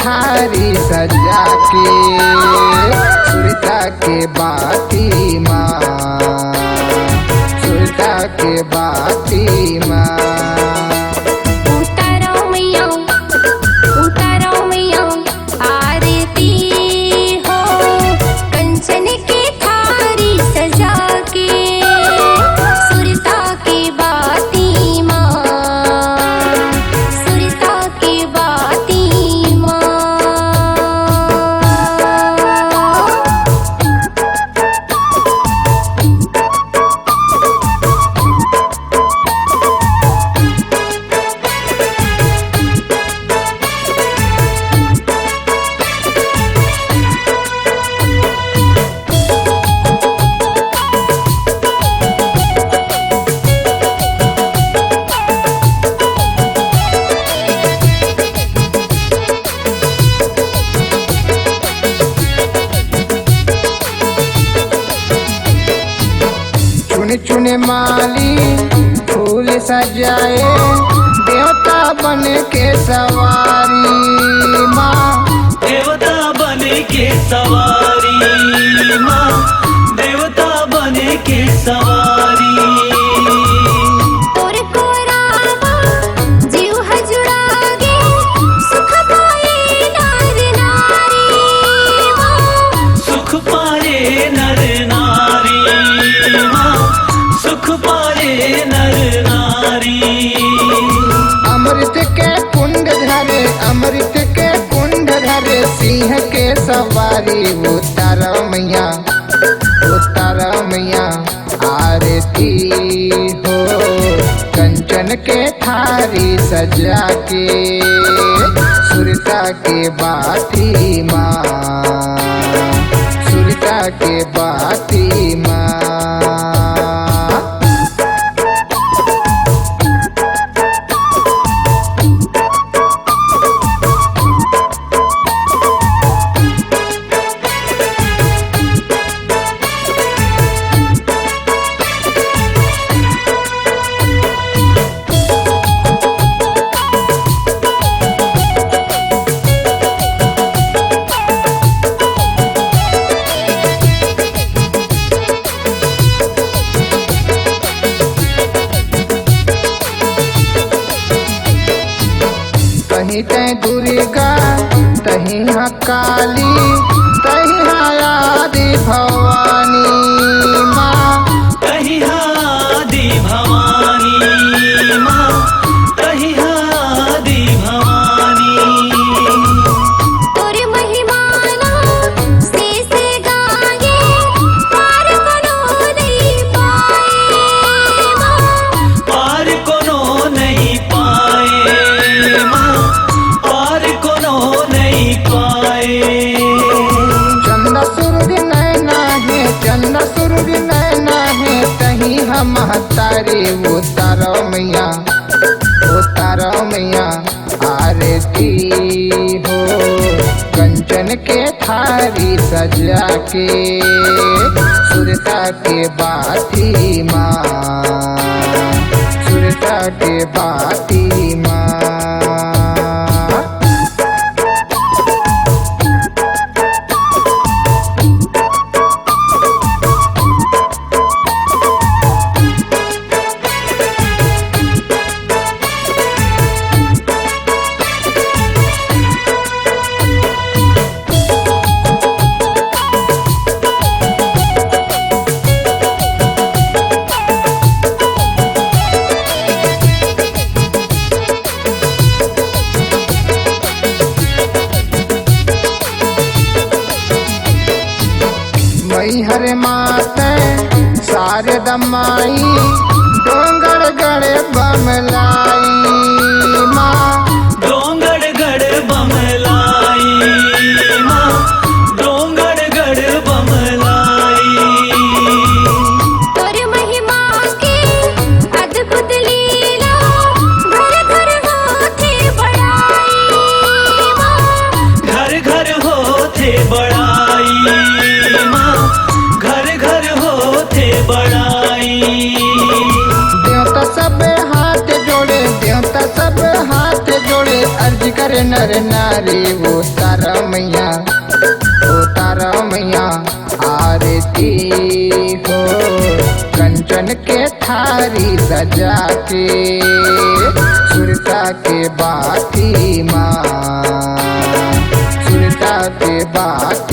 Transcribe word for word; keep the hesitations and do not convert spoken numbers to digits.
थारी सजा के सुरता के बाती माँ, सुरता के बाती माँ। उतारो मैया, उतारो मैया, आरती हो, कंचन के थारी सजा के, सुरता के बाती माँ, सुरता के बाती माँ। चुन चुन माली फूल सजाए, देवता बन के सवारी माँ। देवता बन के सवारी माँ, देवता बन के सवारी। तोर कोरा माँ जीव ह जुड़ा गे, सुख पाए नर नारी माँ। सुख पाए नर नारी माँ, सुख पाए नर नारी। अमृत के कुंड धरे, अमृत के कुंड धरे, सिंह के सवारी उतारो मैया, उतारो मैया। आरती हो कंचन के थारी सजा के, सुरता के बाती माँ, सुरता के बाती माँ। कहीं तैं दुर्गा, तहीं हा काली, तहीं हा आदि भवानी माँ। तहीं हा आदि भवानी माँ, तहीं हा आदि भवानी। तोर महिमा ला से से गाए, पार कोनो नहीं पाए माँ। पार कोनो नहीं पाए माँ, पार कोनो नहीं पाए। चंदा सूरज नैना हे, चंदा सूरज नैना हे, तहीं हा महतारी उतारो मैया, उतारो मैया। आरती हो कंचन के थारी सजा के, सुरता के बाती माँ, सुरता के बाती माँ। मैहर माते शारदा माई, डोंगरगढ़ बमलाई माँ। डोंगरगढ़ बमलाई माँ, डोंगरगढ़ बमलाई। तोर महिमा के अद्भुत लीला, घर घर होथे बड़ाई माँ। घर घर होथे बड़ाई माँ, घर घर होथे बड़ाई। अरे नर नारी वो तारा मैया, वो तारा मैया आरती हो। कंचन के थारी सजा के सुरता के बाती माँ, सुरता के बाती